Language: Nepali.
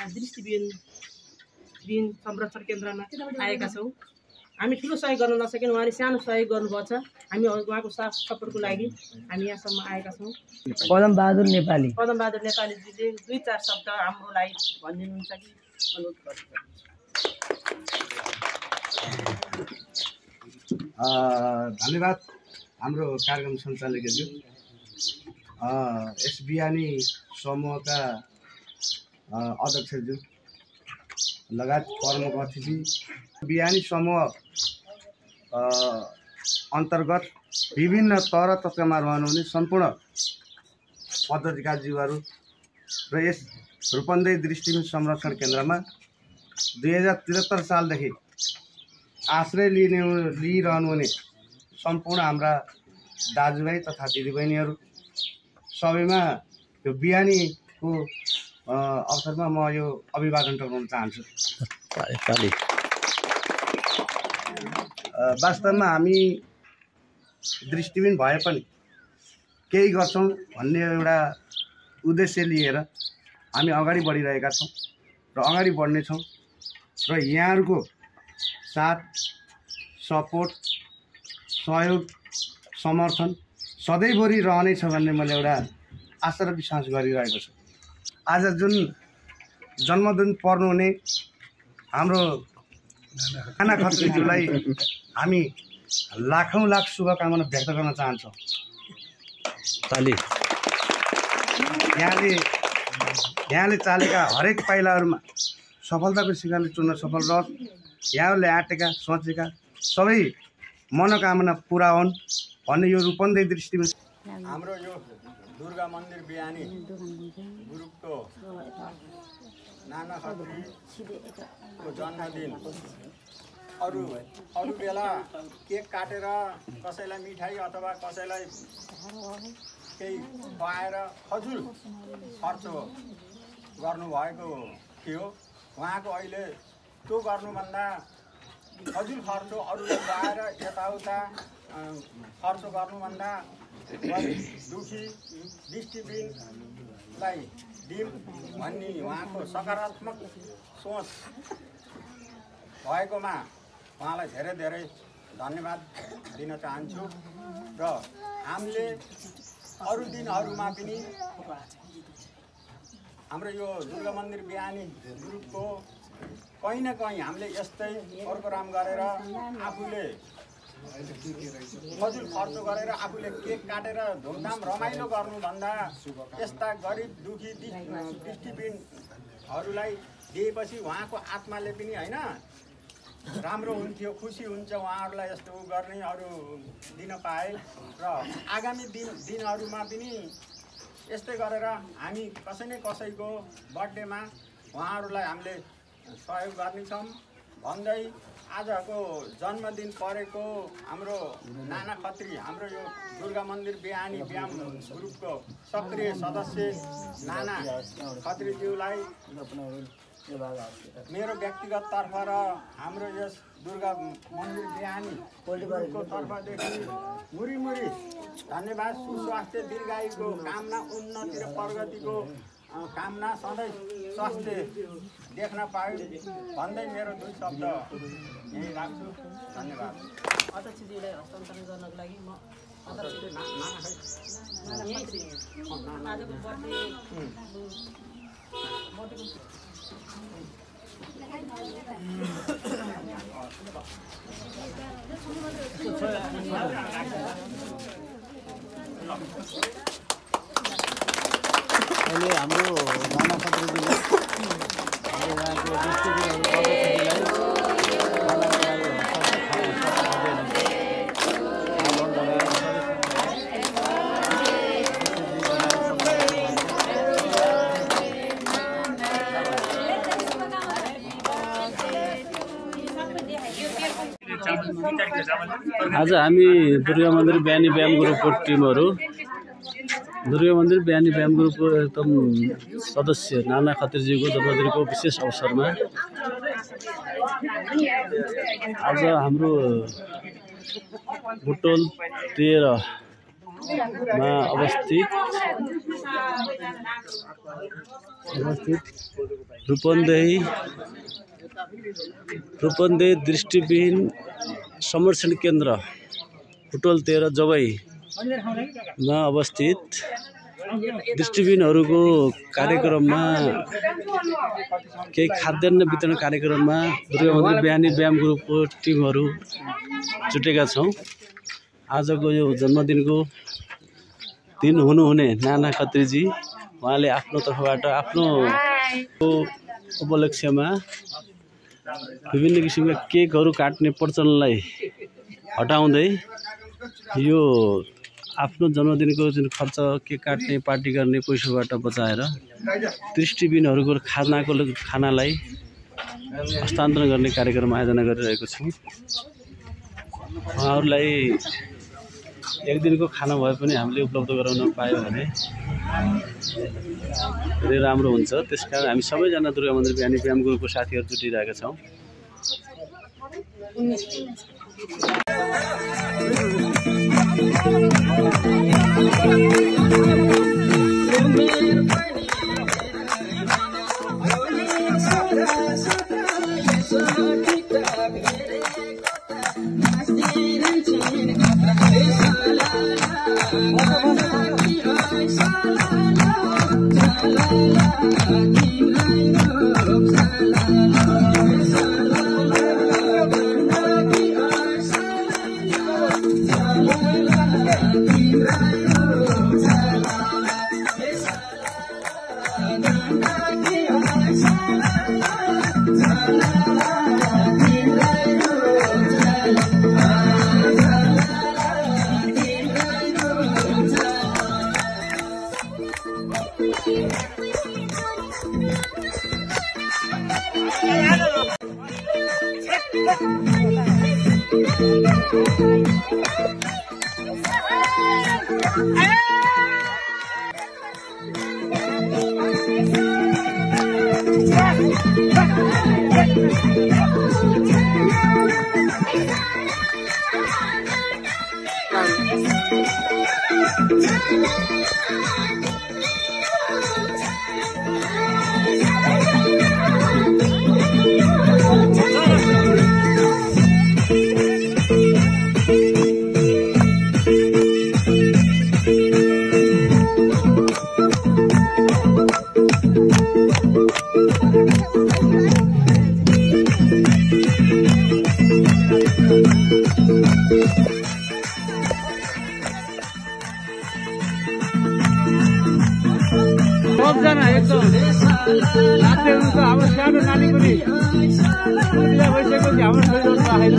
दृष्टिविहीन संरक्षण केन्द्रमा आएका छौँ। हामी ठुलो सहयोग गर्न नसक्यौँ, उहाँले सानो सहयोग गर्नुभएको छ। हामी उहाँको साथ सपोर्टको लागि हामी यहाँसम्म आएका छौँ। पदमबहादुर नेपालीजीले 2-4 शब्द हाम्रो लागि भनिदिनुहुन्छ कि अनुरोध गर्छु। धन्यवाद हाम्रो कार्यक्रम सञ्चालकज्यू, यस बिहानी समूहका अध्यक्षज्यू लगायत प्रमुख अतिथि, बिहानी समूह अन्तर्गत विभिन्न तह तत्कामा रहनुहुने सम्पूर्ण पदाधिकारीज्यूहरू र यस रूपन्देही दृष्टिविहीन संरक्षण केन्द्रमा 2073 सालदेखि आश्रय लिइरहनुहुने सम्पूर्ण हाम्रा दाजुभाइ तथा दिदीबहिनीहरू सबैमा यो बिहानीको अवसरमा म यो अभिवादन टक्राउन चाहन्छु। वास्तवमा हामी दृष्टिविहीन भए पनि केही गर्छौँ भन्ने एउटा उद्देश्य लिएर हामी अगाडि बढिरहेका छौँ र अगाडि बढ्नेछौँ र यहाँहरूको साथ सपोर्ट सहयोग समर्थन सधैँभरि रहनेछ भन्ने मैले एउटा आशा र विश्वास गरिरहेको छु। आज जुन जन्मदिन पर्नुहुने हाम्रो नाना खत्रीज्यूलाई हामी लाखौँ लाख शुभकामना व्यक्त गर्न चाहन्छौँ। यहाँले चालेका हरेक पाइलाहरूमा सफलताको शिखरले चुन्न सफल रहोस्। यहाँहरूले आँटेका सोचेका सबै मनोकामना पुरा हुन् भन्ने यो रूपन्देही दृष्टिविहीन हाम्रो यो दुर्गा मन्दिर बिहानी ग्रुपको नाना खत्रीको जन्मदिन अरू बेला केक काटेर कसैलाई मिठाई अथवा कसैलाई केही खुवाएर खजुल खर्च गर्नुभएको थियो। उहाँको अहिले त्यो गर्नुभन्दा खजुल खर्च अरूले खुवाएर यताउता खर्च गर्नुभन्दा दुखी दृष्टिविहीनलाई दिम भन्ने उहाँको सकारात्मक सोच भएकोमा उहाँलाई धेरै धेरै धन्यवाद दिन चाहन्छु। र हामीले अरू दिनहरूमा पनि हाम्रो यो दुर्गा मन्दिर बिहानी ग्रुपको कहीँ न कहीँ हामीले यस्तै प्रोग्राम गरेर आफूले खजुल खर्च गरेर आफूले केक काटेर धुमधाम रमाइलो गर्नुभन्दा यस्ता गरिब दुखी दृष्टिविहीनहरूलाई दिएपछि उहाँको आत्माले पनि होइन राम्रो हुन्थ्यो, खुसी हुन्छ उहाँहरूलाई यस्तो गर्ने अरू दिन पाए। र आगामी दिनहरूमा पनि यस्तै गरेर हामी कसै न कसैको बर्थडेमा उहाँहरूलाई हामीले सहयोग गर्नेछौँ भन्दै आजको जन्मदिन परेको हाम्रो नाना खत्री, हाम्रो यो दुर्गा मन्दिर बिहानी व्यायाम ग्रुपको सक्रिय सदस्य नाना खत्रीज्यूलाई मेरो व्यक्तिगत तर्फ र हाम्रो यस दुर्गा मन्दिर बिहानी ग्रुपको तर्फदेखि मुरी धन्यवाद, सुस्वास्थ्य दीर्घायुको कामना, उन्नति र प्रगतिको कामना, सधैँ स्वास्थ्य देख्न पायो भन्दै मेरो 2 शब्द यही राख्छु। धन्यवाद। अध्यक्षज्यूलाई हस्तान्तरण गर्नको लागि म अहिले हाम्रो नाना खत्रीज्यूले यहाँको आज हामी दुर्गा मन्दिर बिहानी व्यायाम ग्रुपको टिमहरू दुर्गा मन्दिर बिहानी व्यायाम ग्रुपको एकदम सदस्य नाना खत्रीज्यूको जन्मदिनको विशेष अवसरमा आज हाम्रो बुटोल 13 मा अवस्थित रूपन्देही दृष्टिविहीन संरक्षण केन्द्र बुटोल 13 जवाईमा अवस्थित दृष्टिविहीनहरूको कार्यक्रममा केही खाद्यान्न वितरण कार्यक्रममा दुर्गा मन्दिर बिहानी व्यायाम ग्रुपको टिमहरू जुटेका छौँ। आजको यो जन्मदिनको दिन हुनुहुने नाना खत्रीजी उहाँले आफ्नो तर्फबाट आफ्नो उपलक्ष्यमा विभिन्न किसिमका केकहरू काट्ने प्रचलनलाई हटाउँदै यो आफ्नो जन्मदिनको जुन खर्च केक काट्ने पार्टी गर्ने पैसाबाट बचाएर दृष्टिविहीनहरूको खानालाई हस्तान्तरण गर्ने कार्यक्रम आयोजना गरिरहेको छु। उहाँहरूलाई एक दिनको खाना भए पनि हामीले उपलब्ध गराउन पायो भने धेरै राम्रो हुन्छ। त्यसकारण हामी सबैजना दुर्गा मन्दिर बिहानी व्यायाम ग्रुपको साथीहरू जुटिरहेका छौँ। सबजना एकदम नाच्दै हुन्छ। हाम्रो सानो नानी पनि भइसकेपछि हाम्रो छोरीहरू आएन।